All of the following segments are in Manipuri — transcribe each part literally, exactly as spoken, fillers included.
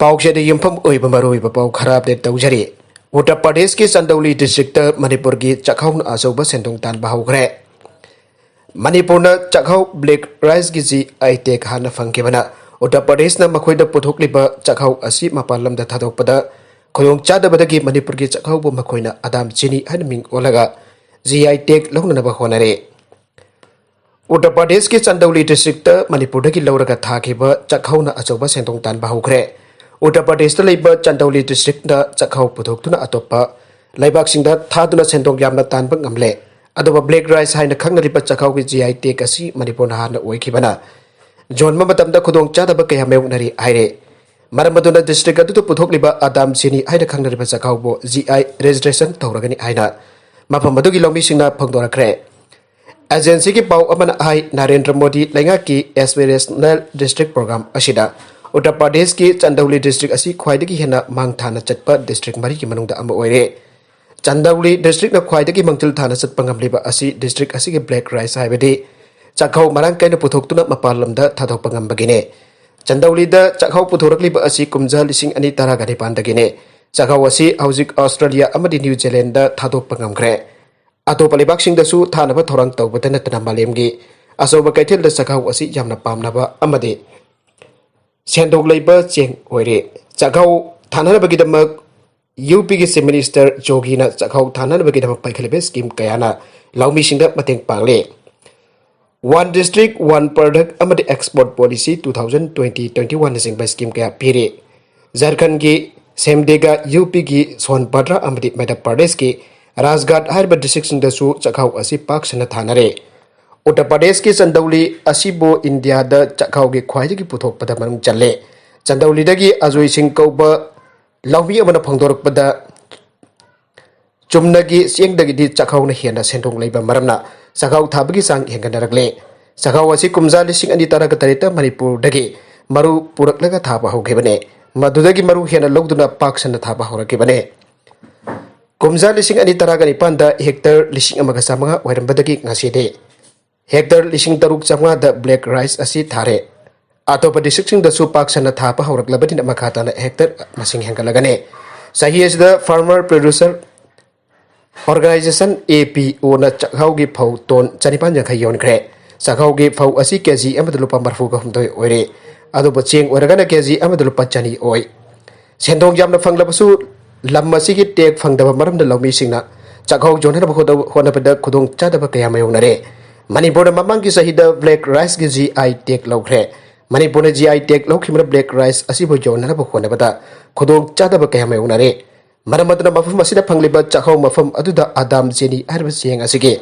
ꯄꯥꯎꯁꯦꯗ ꯌꯨꯝꯐꯝ ꯑꯣꯏꯕ ꯃꯔꯨꯑꯣꯏꯕ ꯄꯥꯎ ꯈꯔ ꯑꯞꯗꯦꯠ ꯇꯧꯖꯔꯤ꯫ ꯎꯠꯇꯔ ꯄ꯭ꯔꯗꯦꯁꯀꯤ ꯆꯟꯗꯧꯂꯤ ꯗꯤꯁꯇ꯭ꯔꯤꯛꯇ ꯃꯅꯤꯄꯨꯔꯒꯤ ꯆꯥꯛꯍꯥꯎꯅ ꯑꯆꯧꯕ ꯁꯦꯟꯗꯣꯡ ꯇꯥꯟꯕ ꯍꯧꯈ꯭ꯔꯦ꯫ ꯃꯅꯤꯄꯨꯔꯅ ꯆꯥꯛꯍꯥꯎ ꯕ꯭ꯂꯦꯛ ꯔꯥꯏꯁꯀꯤ ꯖꯤ ꯑꯥꯏ ꯇꯦꯒ ꯍꯥꯟꯅ ꯐꯪꯈꯤꯕꯅ ꯎꯠꯇꯔ ꯄ꯭ꯔꯗꯦꯁꯅ ꯃꯈꯣꯏꯗ ꯄꯨꯊꯣꯛꯂꯤꯕ ꯆꯥꯛꯍꯥꯎ ꯑꯁꯤ ꯃꯄꯥꯟ ꯂꯝꯗ ꯊꯥꯗꯣꯛꯄꯗ ꯈꯨꯗꯣꯡꯆꯥꯗꯕꯗꯒꯤ ꯃꯅꯤꯄꯨꯔꯒꯤ ꯆꯥꯛꯍꯥꯎꯕꯨ ꯃꯈꯣꯏꯅ ꯑꯗꯥꯝ ꯆꯤꯅꯤ ꯍꯥꯏꯅ ꯃꯤꯡ ꯑꯣꯜꯂꯒ ꯖꯤ ꯑꯥꯏ ꯇꯦꯒ ꯂꯧꯅꯅꯕ ꯍꯣꯠꯅꯔꯦ꯫ ꯎꯠꯇꯔ ꯄ꯭ꯔꯗꯦꯁꯀꯤ ꯆꯟꯗꯧꯂꯤ ꯗꯤꯁꯇ꯭ꯔꯤꯛꯇ ꯃꯅꯤꯄꯨꯔꯗꯒꯤ ꯂꯧꯔꯒ ꯊꯥꯈꯤꯕ ꯆꯥꯛꯍꯧꯅ ꯑꯆꯧꯕ ꯁꯦꯟꯗꯣꯡ ꯇꯥꯟꯕ ꯍꯧꯈ꯭ꯔꯦ꯫ ꯎꯠꯇꯔ ꯄ꯭ꯔꯗꯦꯁꯇ ꯂꯩꯕ ꯆꯟꯗꯧꯂꯤ ꯗꯤꯁꯇ꯭ꯔꯤꯛꯇ ꯆꯥꯛꯍꯧ ꯄꯨꯊꯣꯛꯇꯨꯅ ꯑꯇꯣꯞꯄ ꯂꯩꯕꯥꯛꯁꯤꯡꯗ ꯊꯥꯗꯨꯅ ꯁꯦꯟꯗꯣꯡ ꯌꯥꯝꯅ ꯇꯥꯟꯕ ꯉꯝꯂꯦ꯫ ꯑꯗꯨꯒ ꯕ꯭ꯂꯦꯛ ꯔꯥꯏꯁ ꯍꯥꯏꯅ ꯈꯪꯅꯔꯤꯕ ꯆꯥꯛꯍꯧꯒꯤ ꯖꯤ ꯑꯥꯏ ꯇꯦꯒ ꯑꯁꯤ ꯃꯅꯤꯄꯨꯔꯅ ꯍꯥꯟꯅ ꯑꯣꯏꯈꯤꯕꯅ ꯌꯣꯟꯕ ꯃꯇꯝꯗ ꯈꯨꯗꯣꯡꯆꯥꯗꯕ ꯀꯌꯥ ꯃꯥꯌꯣꯛꯅꯔꯤ ꯍꯥꯏꯔꯦ꯫ ꯃꯔꯝ ꯑꯗꯨꯅ ꯗꯤꯁꯇ꯭ꯔꯤꯛ ꯑꯗꯨꯗ ꯄꯨꯊꯣꯛꯂꯤꯕ ꯑꯗꯥꯝ ꯆꯤꯅꯤ ꯍꯥꯏꯅ ꯈꯪꯅꯔꯤꯕ ꯆꯥꯛꯍꯧꯕꯨ ꯖꯤ ꯑꯥꯏ ꯔꯦꯖꯤꯁꯇ꯭ꯔꯦꯁꯟ ꯇꯧꯔꯒꯅꯤ ꯍꯥꯏꯅ ꯃꯐꯝ ꯑꯗꯨꯒꯤ ꯂꯧꯃꯤꯁꯤꯡꯅ ꯐꯣꯡꯗꯣꯔꯛꯈ꯭ꯔꯦ꯫ ꯑꯦꯖꯦꯟꯁꯤꯒꯤ ꯄꯥꯎ ꯑꯃꯅ ꯍꯥꯏ, ꯅꯔꯦꯟꯗ꯭ꯔ ꯃꯣꯗꯤ ꯂꯩꯉꯥꯛꯀꯤ ꯑꯦꯁꯄꯤꯔꯦꯁꯅꯦꯜ ꯗꯤꯁꯇ꯭ꯔꯤꯛ ꯄ꯭ꯔꯣꯒ꯭ꯔꯥꯝ ꯑꯁꯤꯗ ꯎꯠꯇꯔ ꯄ꯭ꯔꯗꯦꯁꯀꯤ ꯆꯟꯗꯧꯂꯤ ꯗꯤꯁꯇ꯭ꯔꯤꯛ ꯑꯁꯤ ꯈ꯭ꯋꯥꯏꯗꯒꯤ ꯍꯦꯟꯅ ꯃꯥꯡ ꯊꯥꯅ ꯆꯠꯄ ꯗꯤꯁꯇ꯭ꯔꯤꯛ ꯃꯔꯤꯒꯤ ꯃꯅꯨꯡꯗ ꯑꯃ ꯑꯣꯏꯔꯦ꯫ ꯆꯟꯗꯧꯂꯤ ꯗꯤꯁꯇ꯭ꯔꯤꯛꯅ ꯈ꯭ꯋꯥꯏꯗꯒꯤ ꯃꯥꯡꯖꯤꯜ ꯊꯥꯅ ꯆꯠꯄ ꯉꯝꯂꯤꯕ ꯑꯁꯤ ꯗꯤꯁꯇ꯭ꯔꯤꯛ ꯑꯁꯤꯒꯤ ꯕ꯭ꯂꯦꯛ ꯔꯥꯏꯁ ꯍꯥꯏꯕꯗꯤ ꯆꯥꯛꯍꯧ ꯃꯔꯥꯡ ꯀꯥꯏꯅ ꯄꯨꯊꯣꯛꯇꯨꯅ ꯃꯄꯥꯟ ꯂꯝꯗ ꯊꯥꯗꯣꯛꯄ ꯉꯝꯕꯒꯤꯅꯦ꯫ ꯆꯟꯗꯧꯂꯤꯗ ꯆꯥꯛꯍꯧ ꯄꯨꯊꯣꯔꯛꯂꯤꯕ ꯑꯁꯤ ꯀꯨꯝꯖꯥ ꯂꯤꯁꯤꯡ ꯑꯅꯤ ꯇꯔꯥꯒ ꯅꯤꯄꯥꯟꯗꯒꯤꯅꯦ꯫ ꯆꯥꯛꯍꯧ ꯑꯁꯤ ꯍꯧꯖꯤꯛ ꯑꯣꯁꯇ꯭ꯔꯦꯂꯤꯌꯥ ꯑꯃꯗꯤ ꯅ꯭ꯌꯨ ꯖꯤꯂꯦꯟꯗ ꯊꯥꯗꯣꯛꯄ ꯉꯝꯈ꯭ꯔꯦ꯫ ꯑꯇꯣꯞꯄ ꯂꯩꯕꯥꯛꯁꯤꯡꯗꯁꯨ ꯊꯥꯅꯕ ꯊꯧꯔꯥꯡ ꯇꯧꯕꯗ ꯅꯠꯇꯅ ꯃꯥꯂꯦꯝꯒꯤ ꯑꯆꯧꯕ ꯀꯩꯊꯦꯜꯗ ꯆꯥꯛꯍꯧ ꯑꯁꯤ ꯌꯥꯝꯅ ꯄꯥꯝꯅꯕ ꯑꯃꯗꯤ ꯁꯦꯟꯗꯣꯡ ꯂꯩꯕ ꯆꯦꯡ ꯑꯣꯏꯔꯦ꯫ ꯆꯥꯛꯍꯧ ꯊꯥꯅꯅꯕꯒꯤꯗꯃꯛ ꯌꯨ ꯄꯤꯒꯤ ꯆꯤꯐ ꯃꯤꯅꯤꯁꯇꯔ ꯖꯣꯒꯤꯅ ꯆꯥꯛꯍꯧ ꯊꯥꯅꯅꯕꯒꯤꯗꯃꯛ ꯄꯥꯏꯈꯠꯂꯤꯕ ꯁ꯭ꯀꯤꯝ ꯀꯌꯥꯅ ꯂꯧꯃꯤꯁꯤꯡꯗ ꯃꯇꯦꯡ ꯄꯥꯡꯂꯦ꯫ ꯋꯥꯟ ꯗꯤꯁꯇ꯭ꯔꯤꯛ ꯋꯥꯟ ꯄ꯭ꯔꯗꯛ ꯑꯃꯗꯤ export policy two thousand twenty twenty ꯋꯥꯟꯅꯆꯤꯡꯕ ꯁ꯭ꯀꯤꯝ ꯀꯌꯥ ꯄꯤꯔꯤ꯫ ꯖꯔꯈꯟꯒꯤ ꯁꯦꯝꯗꯦꯒ, ꯌꯨ ꯄꯤꯒꯤ ꯁꯣꯟ ꯚꯗ꯭ꯔꯥ ꯑꯃꯗꯤ ꯃꯙ꯭ꯌ ꯄ꯭ꯔꯗꯦꯁꯀꯤ ꯔꯥꯖꯒꯥꯠ ꯍꯥꯏꯔꯤꯕ ꯗꯤꯁꯇ꯭ꯔꯤꯛꯁꯤꯡꯗꯁꯨ ꯆꯥꯛꯍꯧ ꯑꯁꯤ ꯄꯥꯛ ꯁꯟꯅ ꯊꯥꯅꯔꯦ꯫ ꯎꯠꯇꯔ ꯄ꯭ꯔꯗꯦꯁꯀꯤ ꯆꯟꯗꯧꯂꯤ ꯑꯁꯤꯕꯨ ꯏꯟꯗꯤꯌꯥꯗ ꯆꯥꯛꯍꯧꯒꯤ ꯈ꯭ꯋꯥꯏꯗꯒꯤ ꯄꯨꯊꯣꯛꯄꯗ ꯃꯅꯨꯡ ꯆꯜꯂꯦ꯫ ꯆꯟꯗꯧꯂꯤꯗꯒꯤ ꯑꯖꯣꯏ ꯁꯤꯡ ꯀꯧꯕ ꯂꯧꯃꯤ ꯑꯃꯅ ꯐꯣꯡꯗꯣꯔꯛꯄꯗ, ꯆꯨꯝꯅꯒꯤ ꯆꯦꯡꯗꯒꯤꯗꯤ ꯆꯥꯛꯍꯧꯅ ꯍꯦꯟꯅ ꯁꯦꯟꯗꯣꯡ ꯂꯩꯕ ꯃꯔꯝꯅ ꯆꯥꯛꯍꯧ ꯊꯥꯕꯒꯤ ꯆꯥꯡ ꯍꯦꯟꯒꯠꯅꯔꯛꯂꯦ꯫ ꯆꯥꯛꯍꯧ ꯑꯁꯤ ꯀꯨꯝꯖꯥ ꯂꯤꯁꯤꯡ ꯑꯅꯤ ꯇꯔꯥꯒ ꯇꯔꯦꯠꯇ ꯃꯅꯤꯄꯨꯔꯗꯒꯤ ꯃꯔꯨ ꯄꯨꯔꯛꯂꯒ ꯊꯥꯕ ꯍꯧꯈꯤꯕꯅꯦ꯫ ꯃꯗꯨꯗꯒꯤ ꯃꯔꯨ ꯍꯦꯟꯅ ꯂꯧꯗꯨꯅ ꯄꯥꯛ ꯁꯟꯅ ꯊꯥꯕ ꯍꯧꯔꯛꯈꯤꯕꯅꯦ꯫ ꯀꯨꯝꯖꯥ ꯂꯤꯁꯤꯡ ꯑꯅꯤ ꯇꯔꯥꯒ ꯅꯤꯄꯥꯟꯗ ꯍꯦꯛꯇꯔ ꯂꯤꯁꯤꯡ ꯑꯃꯒ ꯆꯥꯃꯉꯥ ꯑꯣꯏꯔꯝꯕꯗꯒꯤ ꯉꯁꯤꯗꯤ ꯍꯦꯛꯇꯔ ꯂꯤꯁꯤꯡ ꯇꯔꯨꯛ ꯆꯥꯃꯉꯥꯗ ꯕ꯭ꯂꯦꯛ ꯔꯥꯏꯁ ꯑꯁꯤ ꯊꯥꯔꯦ꯫ ꯑꯇꯣꯞꯄ ꯗꯤꯁꯇ꯭ꯔꯤꯛꯁꯤꯡꯗꯁꯨ ꯄꯥꯛ ꯁꯟꯅ ꯊꯥꯕ ꯍꯧꯔꯛꯂꯕꯅꯤꯅ ꯃꯈꯥ ꯇꯥꯅ ꯍꯦꯛꯇꯔ ꯃꯁꯤꯡ ꯍꯦꯟꯒꯠꯂꯒꯅꯤ꯫ ꯆꯍꯤ ꯑꯁꯤꯗ farmer producer organization, A P O ꯅ ꯆꯥꯛꯍꯥꯎꯒꯤ ꯐꯧ ꯇꯣꯟ ꯆꯅꯤꯄꯥꯟ ꯌꯥꯡꯈꯩ ꯌꯣꯟꯈ꯭ꯔꯦ꯫ ꯆꯥꯛꯍꯥꯎꯒꯤ ꯐꯧ ꯑꯁꯤ ꯀꯦ ꯖꯤ ꯑꯃꯗ ꯂꯨꯄꯥ ꯃꯔꯤꯐꯨꯒ ꯍꯨꯝꯗꯣꯏ ꯑꯣꯏꯔꯦ꯫ ꯑꯗꯨꯕꯨ ꯆꯦꯡ ꯑꯣꯏꯔꯒꯅ ꯀꯦ ꯖꯤ ꯑꯃꯗ ꯂꯨꯄꯥ ꯆꯅꯤ ꯑꯣꯏ꯫ ꯁꯦꯟꯗꯣꯡ ꯌꯥꯝꯅ ꯐꯪꯂꯕꯁꯨ ꯂꯝ ꯑꯁꯤꯒꯤ ꯇꯦꯛ ꯐꯪꯗꯕ ꯃꯔꯝꯅ ꯂꯧꯃꯤꯁꯤꯡꯅ ꯆꯥꯛꯍꯥꯎ ꯌꯣꯟꯅꯅꯕ ꯍꯣꯠꯅ-, ꯍꯣꯠꯅꯕꯗ ꯈꯨꯗꯣꯡꯆꯥꯗꯕ ꯀꯌꯥ ꯃꯥꯌꯣꯛꯅꯔꯦ꯫ ꯃꯅꯤꯄꯨꯔꯅ ꯃꯃꯥꯡꯒꯤ ꯆꯍꯤꯗ black rice ꯀꯤ G I tag ꯂꯧꯈ꯭ꯔꯦ꯫ ꯃꯅꯤꯄꯨꯔꯅ G I tag ꯂꯧꯈꯤꯕꯅ black rice ꯑꯁꯤꯕꯨ ꯌꯣꯟꯅꯅꯕ ꯍꯣꯠꯅꯕꯗ ꯈꯨꯗꯣꯡꯆꯥꯗꯕ ꯀꯌꯥ ꯃꯥꯌꯣꯛꯅꯔꯦ꯫ ꯃꯔꯝ ꯑꯗꯨꯅ ꯃꯐꯝ ꯑꯁꯤꯗ ꯐꯪꯂꯤꯕ ꯆꯥꯛꯍꯥꯎ ꯃꯐꯝ ꯑꯗꯨꯗ ꯑꯗꯥꯝ ꯆꯤꯅꯤ ꯍꯥꯏꯔꯤꯕ ꯆꯦꯡ ꯑꯁꯤꯒꯤ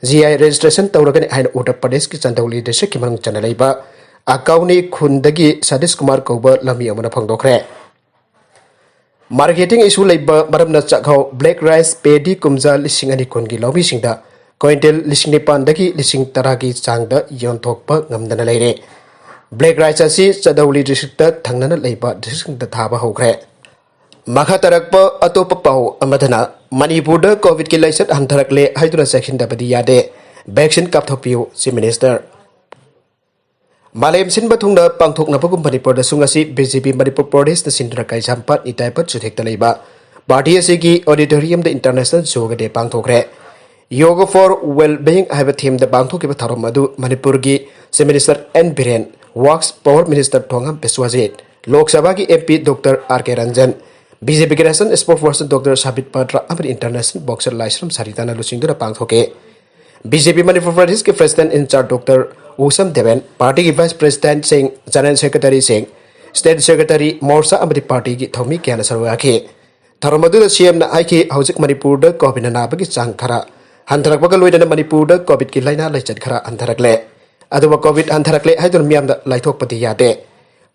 G I registration ꯇꯧꯔꯒꯅꯤ ꯍꯥꯏꯅ ꯎꯠꯇꯔ ꯄ꯭ꯔꯗꯦꯁꯀꯤ ꯆꯟꯗꯧꯂꯤ ꯗꯤꯁꯇ꯭ꯔꯤꯛꯀꯤ ꯃꯅꯨꯡ ꯆꯟꯅ ꯂꯩꯕ ꯑꯀꯥꯎꯅꯤ ꯈꯨꯟꯗꯒꯤ ꯁꯇꯤꯁ ꯀꯨꯃꯥꯔ ꯀꯧꯕ ꯂꯧꯃꯤ ꯑꯃꯅ ꯐꯣꯡꯗꯣꯛꯈ꯭ꯔꯦ꯫ Marketing issue ꯂꯩꯕ ꯃꯔꯝꯅ ꯆꯥꯛꯍꯥꯎ black rice ꯄꯦꯗꯤ ꯀꯨꯝꯖꯥ ꯂꯤꯁꯤꯡ ꯑꯅꯤ ꯀꯨꯟꯒꯤ ꯂꯧꯃꯤꯁꯤꯡꯗ ꯀ꯭ꯋꯤꯟꯇꯦꯜ ꯂꯤꯁꯤꯡ ꯅꯤꯄꯥꯟꯗꯒꯤ ꯂꯤꯁꯤꯡ ꯇꯔꯥꯒꯤ ꯆꯥꯡꯗ ꯌꯣꯟꯊꯣꯛꯄ ꯉꯝꯗꯅ ꯂꯩꯔꯦ꯫ Black rice ꯑꯁꯤ ꯆꯗꯧꯂꯤ ꯗꯤꯁꯇ꯭ꯔꯤꯛꯇ ꯊꯪꯅꯅ ꯂꯩꯕ ꯗꯤꯁꯇ꯭ꯔꯤꯛꯁꯤꯡꯗ ꯊꯥꯕ ꯍꯧꯈ꯭ꯔꯦ꯫ ꯃꯈꯥ ꯇꯥꯔꯛꯄ ꯑꯇꯣꯞꯄ ꯄꯥꯎ ꯑꯃꯗꯅ, ꯃꯅꯤꯄꯨꯔꯗ ꯀꯣꯚꯤꯗꯀꯤ ꯂꯥꯏꯆꯠ ꯍꯟꯊꯔꯛꯂꯦ ꯍꯥꯏꯗꯨꯅ ꯆꯦꯛꯁꯤꯟꯗꯕꯗꯤ ꯌꯥꯗꯦ, vaccine ꯀꯥꯞꯊꯣꯛꯄꯤꯌꯨ, Chief Minister꯫ ꯃꯥꯂꯦꯝ ꯁꯤꯟꯕ ꯊꯨꯡꯅ ꯄꯥꯡꯊꯣꯛꯅꯕꯒꯨꯝ ꯃꯅꯤꯄꯨꯔꯗꯁꯨ ꯉꯁꯤ B J P ꯃꯅꯤꯄꯨꯔ ꯄ꯭ꯔꯗꯦꯁꯅ ꯁꯤꯟꯗꯨꯅ ꯀꯩꯁꯥꯝꯄꯥꯠ, ꯅꯤꯇꯥꯏꯄꯠ ꯆꯨꯊꯦꯛꯇ ꯂꯩꯕ ꯄꯥꯔꯇꯤ ꯑꯁꯤꯒꯤ ꯑꯣꯗꯤꯇꯣꯔꯤꯌꯝꯗ International Yoga Day ꯄꯥꯡꯊꯣꯛꯈ꯭ꯔꯦ꯫ Yoga for Well-being ꯍꯥꯏꯕ themeꯗ ꯄꯥꯡꯊꯣꯛꯈꯤꯕ ꯊꯧꯔꯝ ꯑꯗꯨ ꯃꯅꯤꯄꯨꯔꯒꯤ Chief Minister N Biren, Works Power Minister ꯊꯣꯉꯥꯝ ꯕꯤꯁ꯭ꯋꯖꯤꯠ, ꯂꯣꯛ ꯁꯚꯥꯒꯤ M P Doctor R K Ranjan, B J Pꯒꯤ National Spokesperson Doctor ꯁꯥꯕꯤꯠ ꯄꯥꯇ꯭ꯔ ꯑꯃꯗꯤ International Boxer ꯂꯥꯏꯁ꯭ꯔꯝ ꯁꯔꯤꯇꯥꯅ ꯂꯨꯆꯤꯡꯗꯨꯅ ꯄꯥꯡꯊꯣꯛꯈꯤ꯫ B J P ꯃꯅꯤꯄꯨꯔ ꯄ꯭ꯔꯗꯦꯁꯀꯤ President in charge Doctor ꯎꯁꯝ ꯗꯦꯕꯦꯟ, ꯄꯥꯔꯇꯤꯒꯤ Vice Presidentꯁꯤꯡ, General Secretaryꯁꯤꯡ, State Secretary, ꯃꯣꯔꯆꯥ ꯑꯃꯗꯤ ꯄꯥꯔꯇꯤꯒꯤ ꯊꯧꯃꯤ ꯀꯌꯥꯅ ꯁꯔꯨꯛ ꯌꯥꯈꯤ꯫ ꯊꯧꯔꯝ ꯑꯗꯨꯗ C M ꯅ ꯍꯥꯏꯈꯤ, ꯍꯧꯖꯤꯛ ꯃꯅꯤꯄꯨꯔꯗ ꯀꯣꯚꯤꯗꯅ ꯅꯥꯕꯒꯤ ꯆꯥꯡ ꯈꯔ ꯍꯟꯊꯔꯛꯄꯒ ꯂꯣꯏꯅꯅ ꯃꯅꯤꯄꯨꯔꯗ ꯀꯣꯚꯤꯗꯀꯤ ꯂꯥꯏꯅꯥ ꯂꯥꯏꯆꯠ ꯈꯔ ꯍꯟꯊꯔꯛꯂꯦ꯫ ꯑꯗꯨꯕꯨ ꯀꯣꯚꯤꯗ ꯍꯟꯊꯔꯛꯂꯦ ꯍꯥꯏꯗꯨꯅ ꯃꯤꯌꯥꯝꯅ ꯂꯥꯏꯊꯣꯛꯄꯗꯤ ꯌꯥꯗꯦ꯫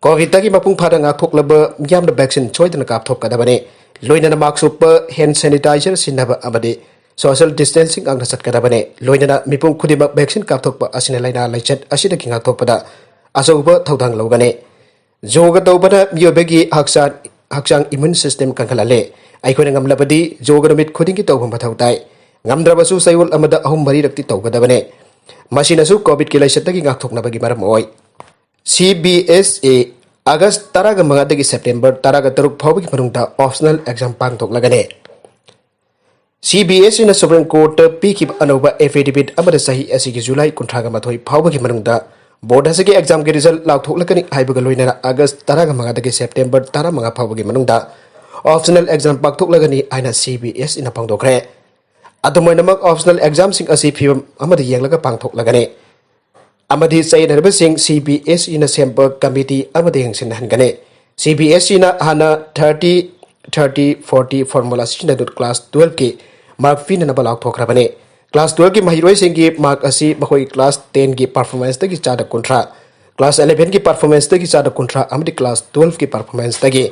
ꯀꯣꯚꯤꯗꯇꯒꯤ ꯃꯄꯨꯡ ꯐꯥꯅ ꯉꯥꯛꯊꯣꯛꯂꯕ ꯃꯤꯌꯥꯝꯅ vaccine ꯁꯣꯏꯗꯅ ꯀꯥꯞꯊꯣꯛꯀꯗꯕꯅꯤ꯫ ꯂꯣꯏꯅꯅ mask ꯎꯞꯄ, hand sanitizer ꯁꯤꯖꯤꯟꯅꯕ ꯑꯃꯗꯤ social distancing ꯉꯥꯛꯅ ꯆꯠꯀꯗꯕꯅꯤ꯫ ꯂꯣꯏꯅꯅ ꯃꯤꯄꯨꯝ ꯈꯨꯗꯤꯡꯃꯛ vaccine ꯀꯥꯞꯊꯣꯛꯄ ꯑꯁꯤꯅ ꯂꯥꯏꯅꯥ ꯂꯥꯏꯆꯠ ꯑꯁꯤꯗꯒꯤ ꯉꯥꯛꯊꯣꯛꯄꯗ ꯑꯆꯧꯕ ꯊꯧꯗꯥꯡ ꯂꯧꯒꯅꯤ꯫ ꯌꯣꯒ ꯇꯧꯕꯅ ꯃꯤꯑꯣꯏꯕꯒꯤ ꯍꯛꯆꯥꯡ, ꯍꯛꯆꯥꯡ immune system ꯀꯟꯈꯠꯍꯜꯂꯤ꯫ ꯑꯩꯈꯣꯏꯅ ꯉꯝꯂꯕꯗꯤ ꯌꯣꯒ ꯅꯨꯃꯤꯠ ꯈꯨꯗꯤꯡꯒꯤ ꯇꯧꯕ ꯃꯊꯧ ꯇꯥꯏ꯫ ꯉꯝꯗ꯭ꯔꯕꯁꯨ ꯆꯌꯣꯜ ꯑꯃꯗ ꯑꯍꯨꯝ ꯃꯔꯤꯔꯛꯇꯤ ꯇꯧꯒꯗꯕꯅꯤ꯫ ꯃꯁꯤꯅꯁꯨ ꯀꯣꯚꯤꯗꯀꯤ ꯂꯥꯏꯆꯠꯇꯒꯤ ꯉꯥꯛꯊꯣꯛꯅꯕꯒꯤ ꯃꯔꯝ ꯑꯣꯏ꯫ ꯁꯤ ꯕꯤ ꯑꯦꯁ ꯏ ꯑꯥꯒꯁ ꯇꯔꯥꯃꯉꯥꯗꯒꯤ ꯁꯦꯞꯇꯦꯝꯕꯔ ꯇꯔꯥꯇꯔꯨꯛ ꯐꯥꯎꯕꯒꯤ ꯃꯅꯨꯡꯗ ꯑꯣꯞꯁꯅꯦꯜ ꯑꯦꯛꯖꯥꯝ ꯄꯥꯡꯊꯣꯛꯂꯒꯅꯤ꯫ ꯁꯤ ꯕꯤ ꯑꯦꯁ ꯏꯅ ꯁꯨꯄ꯭ꯔꯤꯝ ꯀꯣꯔꯠꯇ ꯄꯤꯈꯤꯕ ꯑꯅꯧꯕ ꯑꯦꯐꯤꯗꯦꯕꯤꯠ ꯑꯃꯗ ꯆꯍꯤ ꯑꯁꯤꯒꯤ ꯖꯨꯂꯥꯏ ꯀꯨꯟꯊ꯭ꯔꯥꯒ ꯃꯥꯊꯣꯏ ꯐꯥꯎꯕꯒꯤ ꯃꯅꯨꯡꯗ ꯕꯣꯔꯗ ꯑꯁꯤꯒꯤ ꯑꯦꯛꯖꯥꯝꯒꯤ ꯔꯤꯖꯜ ꯂꯥꯎꯊꯣꯛꯂꯒꯅꯤ ꯍꯥꯏꯕꯒ ꯂꯣꯏꯅꯅ ꯑꯥꯒꯁ ꯇꯔꯥꯃꯉꯥꯗꯒꯤ ꯁꯦꯞꯇꯦꯝꯕꯔ ꯇꯔꯥꯃꯉꯥ ꯐꯥꯎꯕꯒꯤ ꯃꯅꯨꯡꯗ ꯑꯣꯞꯁꯅꯦꯜ ꯑꯦꯛꯖꯥꯝ ꯄꯥꯡꯊꯣꯛꯂꯒꯅꯤ ꯍꯥꯏꯅ ꯁꯤ ꯕꯤ ꯑꯦꯁ ꯏꯅ ꯐꯣꯡꯗꯣꯛꯈ꯭ꯔꯦ꯫ ꯑꯗꯨꯝ ꯑꯣꯏꯅꯃꯛ, ꯑꯣꯞꯁꯅꯦꯜ ꯑꯦꯛꯖꯥꯝꯁꯤꯡ ꯑꯁꯤ ꯐꯤꯕꯝ ꯑꯃꯗ ꯌꯦꯡꯂꯒ ꯄꯥꯡꯊꯣꯛꯂꯒꯅꯤ꯫ ꯑꯃꯗꯤ ꯆꯌꯦꯠꯅꯔꯕꯁꯤꯡ ꯁꯤ ꯕꯤ ꯑꯦꯁ ꯏꯅ ꯁꯦꯝꯕ ꯀꯃꯤꯇꯤ ꯑꯃꯗ ꯌꯦꯡꯁꯤꯟꯍꯟꯒꯅꯤ꯫ ꯁꯤ ꯕꯤ ꯑꯦꯁ ꯏꯅ ꯍꯥꯟꯅ ꯊꯥꯔꯇꯤ ꯊꯥꯔꯇꯤ ꯐꯣꯔꯇꯤ ꯐꯣꯔꯃꯨꯂꯥ ꯁꯤꯖꯤꯟꯅꯗꯨꯅ ꯀ꯭ꯂꯥꯁ ꯇꯨꯋꯦꯜꯐꯀꯤ ꯃꯥꯔꯛ ꯄꯤꯅꯅꯕ ꯂꯥꯎꯊꯣꯛꯈ꯭ꯔꯕꯅꯤ꯫ ꯀ꯭ꯂꯥꯁ ꯇꯨꯋꯦꯜꯐꯀꯤ ꯃꯍꯩꯔꯣꯏꯁꯤꯡꯒꯤ ꯃꯥꯔꯛ ꯑꯁꯤ ꯃꯈꯣꯏ ꯀ꯭ꯂꯥꯁ ꯇꯦꯟꯒꯤ ꯄꯔꯐꯣꯔꯃꯦꯟꯁꯇꯒꯤ ꯆꯥꯗ ꯀꯨꯟꯊ꯭ꯔꯥ, ꯀ꯭ꯂꯥꯁ ꯏꯂꯦꯚꯦꯟꯒꯤ ꯄꯔꯐꯣꯔꯃꯦꯟꯁꯇꯒꯤ ꯆꯥꯗ ꯀꯨꯟꯊ꯭ꯔꯥ ꯑꯃꯗꯤ ꯀ꯭ꯂꯥꯁ ꯇꯨꯋꯦꯜꯐꯀꯤ ꯄꯔꯐꯣꯔꯃꯦꯟꯁꯇꯒꯤ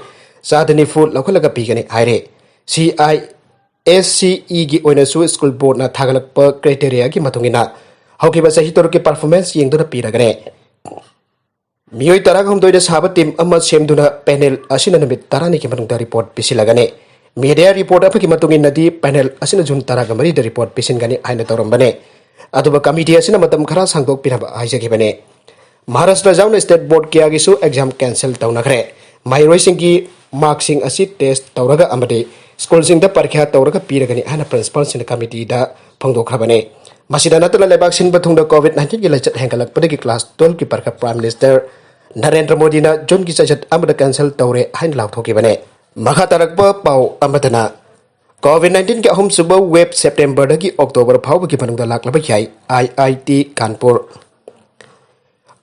ꯆꯥꯗ ꯅꯤꯐꯨ ꯂꯧꯈꯠꯂꯒ ꯄꯤꯒꯅꯤ ꯍꯥꯏꯔꯤ꯫ ꯁꯤ ꯑꯥꯏ ꯑꯦꯁ ꯁꯤ ꯏꯒꯤ ꯑꯣꯏꯅꯁꯨ ꯁ꯭ꯀꯨꯜ ꯕꯣꯔꯗꯅ ꯊꯥꯒꯠꯂꯛꯄ ꯀ꯭ꯔꯥꯏꯇꯦꯔꯤꯌꯥꯒꯤ ꯃꯇꯨꯡ ꯏꯟꯅ ꯍꯧꯈꯤꯕ ꯆꯍꯤ ꯇꯔꯨꯛꯀꯤ ꯄꯔꯐꯣꯔꯃꯦꯟꯁ ꯌꯦꯡꯗꯨꯅ ꯄꯤꯔꯒꯅꯤ꯫ ꯃꯤꯑꯣꯏ ꯇꯔꯥꯍꯨꯝꯗꯣꯏꯅ ꯁꯥꯕ ꯇꯤꯝ ꯑꯃ ꯁꯦꯝꯗꯨꯅ ꯄꯦꯅꯦꯜ ꯑꯁꯤꯅ ꯅꯨꯃꯤꯠ ꯇꯔꯥꯅꯤꯒꯤ ꯃꯅꯨꯡꯗ ꯔꯤꯄꯣꯔꯠ ꯄꯤꯁꯤꯜꯂꯒꯅꯤ꯫ ꯃꯤꯗꯤꯌꯥ ꯔꯤꯄꯣꯔꯠ ꯑꯃꯒꯤ ꯃꯇꯨꯡ ꯏꯟꯅꯗꯤ ꯄꯦꯅꯦꯜ ꯑꯁꯤꯅ ꯖꯨꯟ ꯇꯔꯥꯃꯔꯤꯗ ꯔꯤꯄꯣꯔꯠ ꯄꯤꯁꯤꯟꯒꯅꯤ ꯍꯥꯏꯅ ꯇꯧꯔꯝꯕꯅꯤ꯫ ꯑꯗꯨꯕꯨ ꯀꯃꯤꯇꯤ ꯑꯁꯤꯅ ꯃꯇꯝ ꯈꯔ ꯁꯥꯡꯗꯣꯛꯄꯤꯅꯕ ꯍꯥꯏꯖꯈꯤꯕꯅꯤ꯫ ꯃꯍꯥꯔꯥꯁꯇ꯭ꯔ ꯌꯥꯎꯅ ꯁ꯭ꯇꯦꯠ ꯕꯣꯔꯗ ꯀꯌꯥꯒꯤꯁꯨ ꯑꯦꯛꯖꯥꯝ ꯀꯦꯟꯁꯦꯜ ꯇꯧꯅꯈ꯭ꯔꯦ꯫ ꯃꯍꯩꯔꯣꯏꯁꯤꯡꯒꯤ ꯃꯥꯔꯛꯁꯤꯡ ꯑꯁꯤ ꯇꯦꯁ ꯇꯧꯔꯒ ꯑꯃꯗꯤ ꯁ꯭ꯀꯨꯜꯁꯤꯡꯗ ꯄꯔꯤꯈ꯭ꯌꯥ ꯇꯧꯔꯒ ꯄꯤꯔꯒꯅꯤ ꯍꯥꯏꯅ ꯄ꯭ꯔꯤꯟꯁꯤꯄꯥꯜꯁꯤꯡꯅ ꯀꯃꯤꯇꯤꯗ ꯐꯣꯡꯗꯣꯛꯈ꯭ꯔꯕꯅꯤ꯫ ꯃꯁꯤꯗ ꯅꯠꯇꯅ, ꯂꯩꯕꯥꯛ ꯁꯤꯟꯕ ꯊꯨꯡꯅ ꯀꯣꯚꯤꯗ ꯅꯥꯏꯟꯇꯤꯟꯒꯤ ꯂꯥꯏꯆꯠ ꯍꯦꯟꯒꯠꯂꯛꯄꯗꯒꯤ ꯀ꯭ꯂꯥꯁ ꯇꯨꯋꯦꯜꯐꯀꯤ ꯄꯔꯤꯈꯥ ꯄ꯭ꯔꯥꯏꯝ ꯃꯤꯅꯤꯁꯇꯔ ꯅꯔꯦꯟꯗ꯭ꯔ ꯃꯣꯗꯤꯅ ꯖꯨꯟꯒꯤ ꯆꯩꯆꯠ ꯑꯃꯗ ꯀꯦꯟꯁꯦꯜ ꯇꯧꯔꯦ ꯍꯥꯏꯅ ꯂꯥꯎꯊꯣꯛꯈꯤꯕꯅꯤ꯫ ꯃꯈꯥ ꯇꯥꯔꯛꯄ ꯄꯥꯎ ꯑꯃꯗꯅ, ꯀꯣꯚꯤꯗ ꯅꯥꯏꯟꯇꯤꯟꯒꯤ ꯑꯍꯨꯝꯁꯨꯕ ꯋꯦꯕ ꯁꯦꯞꯇꯦꯝꯕꯔꯗꯒꯤ ꯑꯣꯛꯇꯣꯕꯔ ꯐꯥꯎꯕꯒꯤ ꯃꯅꯨꯡꯗ ꯂꯥꯛꯂꯕ ꯌꯥꯏ, ꯑꯥꯏ ꯑꯥꯏ ꯇꯤ ꯀꯥꯟꯄꯨꯔ꯫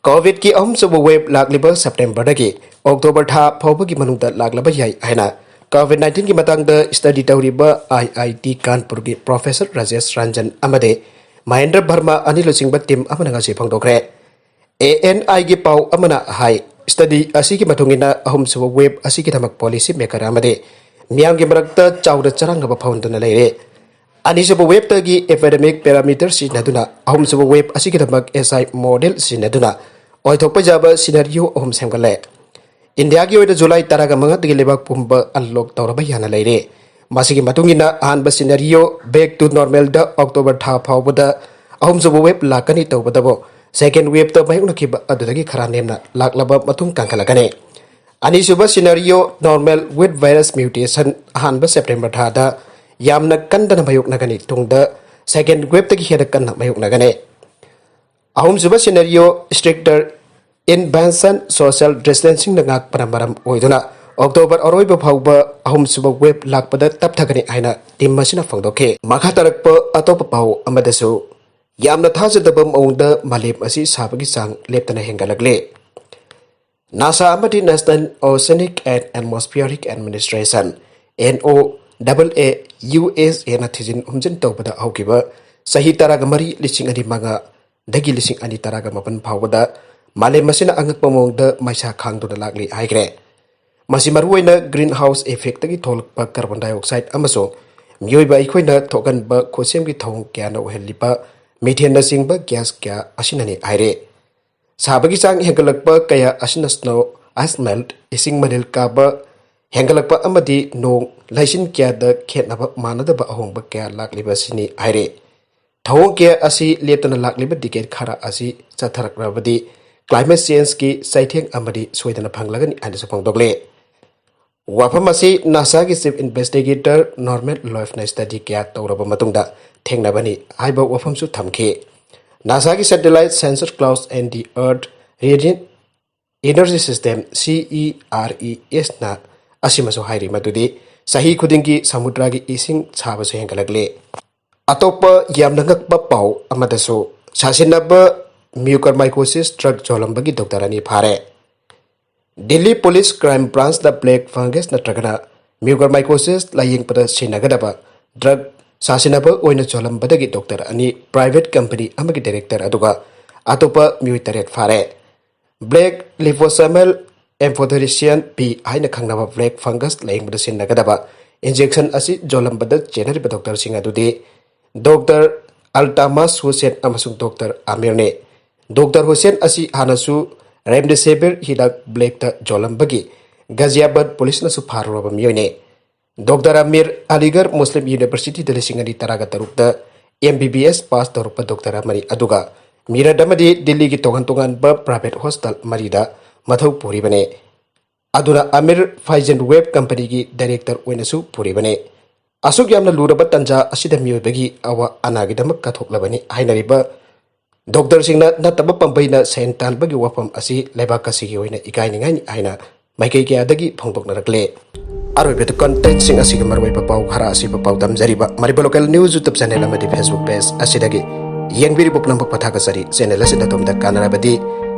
ꯀꯣꯚꯤꯗꯀꯤ ꯑꯍꯨꯝꯁꯨꯕ ꯋꯦꯕ ꯂꯥꯛꯂꯤꯕ ꯁꯦꯞꯇꯦꯝꯕꯔꯗꯒꯤ ꯑꯣꯛꯇꯣꯕꯔ ꯊꯥ ꯐꯥꯎꯕꯒꯤ ꯃꯅꯨꯡꯗ ꯂꯥꯛꯂꯕ ꯌꯥꯏ ꯍꯥꯏꯅ ꯀꯣꯚꯤꯗ ꯅꯥꯏꯟꯇꯤꯟꯒꯤ ꯃꯇꯥꯡꯗ ꯁ꯭ꯇꯗꯤ ꯇꯧꯔꯤꯕ ꯑꯥꯏ ꯑꯥꯏ ꯇꯤ ꯀꯥꯟꯄꯨꯔꯒꯤ ꯄ꯭ꯔꯣꯐꯦꯁꯔ ꯔꯥꯖꯦꯁ ꯔꯟꯖꯟ ꯑꯃꯗꯤ ꯃꯍꯦꯟꯗ꯭ꯔ ꯚꯔꯃ ꯑꯅꯤ ꯂꯨꯆꯤꯡꯕ ꯇꯤꯝ ꯑꯃꯅ ꯉꯁꯤ ꯐꯣꯡꯗꯣꯛꯈ꯭ꯔꯦ꯫ ꯑꯦ ꯑꯦꯟ ꯑꯥꯏꯒꯤ ꯄꯥꯎ ꯑꯃꯅ ꯍꯥꯏ, ꯁ꯭ꯇꯗꯤ ꯑꯁꯤꯒꯤ ꯃꯇꯨꯡ ꯏꯟꯅ ꯑꯍꯨꯝꯁꯨꯕ ꯋꯦꯕ ꯑꯁꯤꯒꯤꯗꯃꯛ ꯄꯣꯂꯤꯁꯤ ꯃꯦꯀꯔ ꯑꯃꯗꯤ ꯃꯤꯌꯥꯝꯒꯤ ꯃꯔꯛꯇ ꯆꯥꯎꯅ ꯆꯔꯥꯡꯅꯕ ꯐꯥꯎꯍꯟꯗꯨꯅ ꯂꯩꯔꯦ꯫ ꯑꯅꯤꯁꯨꯕ ꯋꯦꯕꯇꯒꯤ ꯑꯦꯄꯤꯗꯦꯃꯤꯛ ꯄꯦꯔꯥꯃꯤꯇꯔ ꯁꯤꯖꯤꯟꯅꯗꯨꯅ ꯑꯍꯨꯝꯁꯨꯕ ꯋꯦꯕ ꯑꯁꯤꯒꯤꯗꯃꯛ ꯑꯦꯁ ꯑꯥꯏ ꯃꯣꯗꯦꯜ ꯁꯤꯖꯤꯟꯅꯗꯨꯅ ꯑꯣꯏꯊꯣꯛꯄ ꯌꯥꯕ ꯁꯤꯅꯥꯔꯤꯑꯣ ꯑꯍꯨꯝ ꯁꯦꯝꯒꯠꯂꯦ꯫ ꯏꯟꯗꯤꯌꯥꯒꯤ ꯑꯣꯏꯅ ꯖꯨꯂꯥꯏ ꯇꯔꯥꯃꯉꯥꯗꯒꯤ ꯂꯩꯕꯥꯛ ꯄꯨꯝꯕ ꯑꯟꯂꯣꯛ ꯇꯧꯔꯕ ꯌꯥꯅ ꯂꯩꯔꯦ꯫ ꯃꯁꯤꯒꯤ ꯃꯇꯨꯡ ꯏꯟꯅ ꯑꯍꯥꯟꯕ ꯁꯤꯅꯥꯔꯤꯑꯣ back to normalꯗ ꯑꯣꯛꯇꯣꯕꯔ ꯊꯥ ꯐꯥꯎꯕꯗ ꯑꯍꯨꯝꯁꯨꯕ ꯋꯦꯕ ꯂꯥꯛꯀꯅꯤ ꯇꯧꯕꯇꯕꯨ Second wave ꯇ ꯃꯥꯌꯣꯛꯅꯈꯤꯕ ꯑꯗꯨꯗꯒꯤ ꯈꯔ ꯅꯦꯝꯅ ꯂꯥꯛꯂꯕ ꯃꯇꯨꯡ ꯀꯟꯈꯠꯂꯛꯀꯅꯤ꯫ ꯑꯅꯤꯁꯨꯕ scenario, normal with virus mutation, ꯑꯍꯥꯟꯕ September ꯊꯥꯗ ꯌꯥꯝꯅ ꯀꯟꯗꯅ ꯃꯥꯌꯣꯛꯅꯒꯅꯤ, ꯇꯨꯡꯗ second wave ꯇꯒꯤ ꯍꯦꯟꯅ ꯀꯟꯅ ꯃꯥꯌꯣꯛꯅꯒꯅꯤ꯫ ꯑꯍꯨꯝꯁꯨꯕ scenario, stricter intervention, social distancing ꯅ ꯉꯥꯛꯄꯅ ꯃꯔꯝ ꯑꯣꯏꯗꯨꯅ October ꯑꯔꯣꯏꯕ ꯐꯥꯎꯕ ꯑꯍꯨꯝꯁꯨꯕ wave ꯂꯥꯛꯄꯗ ꯇꯞꯊꯒꯅꯤ ꯍꯥꯏꯅ team ꯑꯁꯤꯅ ꯐꯣꯡꯗꯣꯛꯈꯤ꯫ ꯃꯈꯥ ꯇꯥꯔꯛꯄ ꯑꯇꯣꯞꯄ ꯄꯥꯎ ꯑꯃꯗꯁꯨ, ꯌꯥꯝꯅ ꯊꯥꯖꯗꯕ ꯃꯑꯣꯡꯗ ꯃꯥꯂꯦꯝ ꯑꯁꯤ ꯁꯥꯕꯒꯤ ꯆꯥꯡ ꯂꯦꯞꯇꯅ ꯍꯦꯟꯒꯠꯂꯛꯂꯤ꯫ NASA ꯑꯃꯗꯤ National Oceanic and Atmospheric Administration, N O A A U S A ꯅ ꯊꯤꯖꯤꯟ ꯍꯨꯝꯖꯤꯟ ꯇꯧꯕꯗ ꯍꯧꯈꯤꯕ ꯆꯍꯤ ꯇꯔꯥꯒ ꯃꯔꯤ, ꯂꯤꯁꯤꯡ ꯑꯅꯤ ꯃꯉꯥꯗꯒꯤ ꯂꯤꯁꯤꯡ ꯑꯅꯤ ꯇꯔꯥꯒ ꯃꯥꯄꯟ ꯐꯥꯎꯕꯗ ꯃꯥꯂꯦꯝ ꯑꯁꯤꯅ ꯑꯉꯛꯄ ꯃꯑꯣꯡꯗ ꯃꯩꯁꯥ ꯈꯥꯡꯗꯨꯅ ꯂꯥꯛꯂꯤ ꯍꯥꯏꯈ꯭ꯔꯦ꯫ ꯃꯁꯤ ꯃꯔꯨꯑꯣꯏꯅ greenhouse effect ꯇꯒꯤ ꯊꯣꯛꯂꯛꯄ carbon dioxide ꯑꯃꯁꯨꯡ ꯃꯤꯑꯣꯏꯕ ꯑꯩꯈꯣꯏꯅ ꯊꯣꯛꯍꯟꯕ ꯈꯨꯠꯁꯦꯝꯒꯤ ꯊꯧꯑꯣꯡ ꯀꯌꯥꯅ ꯑꯣꯏꯍꯜꯂꯤꯕ methaneꯅꯆꯤꯡꯕ gas ꯀꯌꯥ ꯑꯁꯤꯅꯅꯤ ꯍꯥꯏꯔꯤ꯫ ꯁꯥꯕꯒꯤ ꯆꯥꯡ ꯍꯦꯟꯒꯠꯂꯛꯄ ꯀꯌꯥ ꯑꯁꯤꯅ snow, ice melt, ꯏꯁꯤꯡ ꯃꯅꯤꯜ ꯀꯥꯕ ꯍꯦꯟꯒꯠꯂꯛꯄ ꯑꯃꯗꯤ ꯅꯣꯡ ꯂꯩꯆꯤꯟ ꯀꯌꯥꯗ ꯈꯦꯠꯅꯕ ꯃꯥꯟꯅꯗꯕ ꯑꯍꯣꯡꯕ ꯀꯌꯥ ꯂꯥꯛꯂꯤꯕ ꯑꯁꯤꯅꯤ ꯍꯥꯏꯔꯤ꯫ ꯊꯧꯑꯣꯡ ꯀꯌꯥ ꯑꯁꯤ ꯂꯦꯞꯇꯅ ꯂꯥꯛꯂꯤꯕ decade ꯈꯔ ꯑꯁꯤ ꯆꯠꯊꯔꯛꯂꯕꯗꯤ climate changeꯀꯤ ꯆꯩꯊꯦꯡ ꯑꯃꯗꯤ ꯁꯣꯏꯗꯅ ꯐꯪꯂꯒꯅꯤ ꯍꯥꯏꯅꯁꯨ ꯐꯣꯡꯗꯣꯛꯂꯤ꯫ ꯋꯥꯐꯝ ꯑꯁꯤ NASAꯒꯤ chief investigator Norman Loewenꯅ study ꯀꯌꯥ ꯇꯧꯔꯕ ꯃꯇꯨꯡꯗ ꯊꯦꯡꯅꯕꯅꯤ ꯍꯥꯏꯕ ꯋꯥꯐꯝꯁꯨ ꯊꯝꯈꯤ꯫ NASAꯒꯤ satellite Sensor Clouds and the Earth Radiant Energy System, CERES ꯅ ꯑꯁꯤꯃꯁꯨ ꯍꯥꯏꯔꯤ ꯃꯗꯨꯗꯤ ꯆꯍꯤ ꯈꯨꯗꯤꯡꯒꯤ ꯁꯃꯨꯗ꯭ꯔꯒꯤ ꯏꯁꯤꯡ ꯁꯥꯕꯁꯨ ꯍꯦꯟꯒꯠꯂꯛꯂꯤ꯫ ꯑꯇꯣꯞꯄ ꯌꯥꯝꯅ ꯉꯛꯄ ꯄꯥꯎ ꯑꯃꯗꯁꯨ, ꯁꯥꯁꯤꯟꯅꯕ mucormycosis drug ꯌꯣꯜꯂꯝꯕꯒꯤ doctor ꯑꯅꯤ ꯐꯥꯔꯦ꯫ Delhi police crime branchꯅ black fungus ꯅꯠꯇ꯭ꯔꯒꯅ mucormycosis ꯂꯥꯌꯦꯡꯕꯗ ꯁꯤꯖꯤꯟꯅꯒꯗꯕ drug ꯁꯥꯁꯤꯟꯅꯕ ꯑꯣꯏꯅ ꯌꯣꯜꯂꯝꯕꯗꯒꯤ doctor ꯑꯅꯤ, private company ꯑꯃꯒꯤ director ꯑꯗꯨꯒ ꯑꯇꯣꯞꯄ ꯃꯤꯑꯣꯏ ꯇꯔꯦꯠ ꯐꯥꯔꯦ꯫ Black liposomal amphotericin B ꯍꯥꯏꯅ ꯈꯪꯅꯕ black fungus ꯂꯥꯌꯦꯡꯕꯗ ꯁꯤꯖꯤꯟꯅꯒꯗꯕ injection ꯑꯁꯤ ꯌꯣꯜꯂꯝꯕꯗ ꯆꯦꯟꯅꯔꯤꯕ doctorꯁꯤꯡ ꯑꯗꯨꯗꯤ doctor Altamas Hussain ꯑꯃꯁꯨꯡ doctor Amirꯅꯤ꯫ Doctor Hussain ꯑꯁꯤ ꯍꯥꯟꯅꯁꯨ remdesivir ꯍꯤꯗꯥꯛ blackꯇ ꯌꯣꯜꯂꯝꯕꯒꯤ Ghaziabad policeꯅꯁꯨ ꯐꯥꯔꯨꯔꯕ ꯃꯤꯑꯣꯏꯅꯤ꯫ Doctor Amir Aligarh Muslim Universityꯗ ꯂꯤꯁꯤꯡ ꯑꯅꯤ ꯇꯔꯥꯒ ꯇꯔꯨꯛꯇ MBBS pass ꯇꯧꯔꯛꯄ doctor ꯑꯃꯅꯤ, ꯑꯗꯨꯒ ꯃꯤꯔꯠ ꯑꯃꯗꯤ ꯗꯤꯜꯂꯤꯒꯤ ꯇꯣꯉꯥꯟ ꯇꯣꯉꯥꯟꯕ private hospital ꯃꯔꯤꯗ ꯃꯊꯧ ꯄꯨꯔꯤꯕꯅꯤ꯫ ꯑꯗꯨꯅ ꯑꯃꯤꯔ ꯐꯥꯏꯖꯟ ꯋꯦꯕ ꯀꯝꯄꯅꯤꯒꯤ director ꯑꯣꯏꯅꯁꯨ ꯄꯨꯔꯤꯕꯅꯤ꯫ ꯑꯁꯨꯛ ꯌꯥꯝꯅ ꯂꯨꯔꯕ ꯇꯥꯟꯖꯥ ꯑꯁꯤꯗ ꯃꯤꯑꯣꯏꯕꯒꯤ ꯑꯋꯥ ꯑꯅꯥꯒꯤꯗꯃꯛ ꯀꯠꯊꯣꯛꯂꯕꯅꯤ ꯍꯥꯏꯅꯔꯤꯕ ꯗꯣꯛꯇꯔꯁꯤꯡꯅ ꯅꯠꯇꯕ ꯄꯥꯝꯕꯩꯅ ꯁꯦꯟ ꯇꯥꯟꯕꯒꯤ ꯋꯥꯐꯝ ꯑꯁꯤ ꯂꯩꯕꯥꯛ ꯑꯁꯤꯒꯤ ꯑꯣꯏꯅ ꯏꯀꯥꯏꯅꯤꯡꯉꯥꯏꯅꯤ ꯍꯥꯏꯅ ꯃꯥꯏꯀꯩ ꯀꯌꯥꯗꯒꯤ ꯐꯣꯡꯗꯣꯛꯅꯔꯛꯂꯦ꯫ ꯑꯔꯣꯏꯕꯗ contentꯁꯤꯡ ꯑꯁꯤꯒꯤ ꯃꯔꯨꯑꯣꯏꯕ ꯄꯥꯎ ꯈꯔ ꯑꯁꯤꯕꯨ ꯄꯥꯎꯗꯝꯖꯔꯤꯕ Manipur Local News YouTube channel ꯑꯃꯗꯤ Facebook page ꯑꯁꯤꯗꯒꯤ ꯌꯦꯡꯕꯤꯔꯤꯕ ꯄꯨꯝꯅꯃꯛꯄꯨ ꯊꯥꯒꯠꯆꯔꯤ꯫ Channel ꯑꯁꯤꯗ ꯑꯗꯣꯝꯗ ꯀꯥꯟꯅꯔꯕꯗꯤ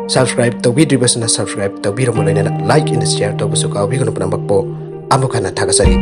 subscribe ꯇꯧꯕꯤꯗ꯭ꯔꯤꯕꯁꯤꯅ subscribe ꯇꯧꯕꯤꯔꯝꯃꯨ, ꯂꯣꯏꯅꯅ like and share ꯇꯧꯕꯁꯨ ꯀꯥꯎꯕꯤꯒꯅꯨ꯫ ꯄꯨꯝꯅꯃꯛꯄꯨ ꯑꯃꯨꯛ ꯍꯟꯅ ꯊꯥꯒꯠꯆꯔꯤ꯫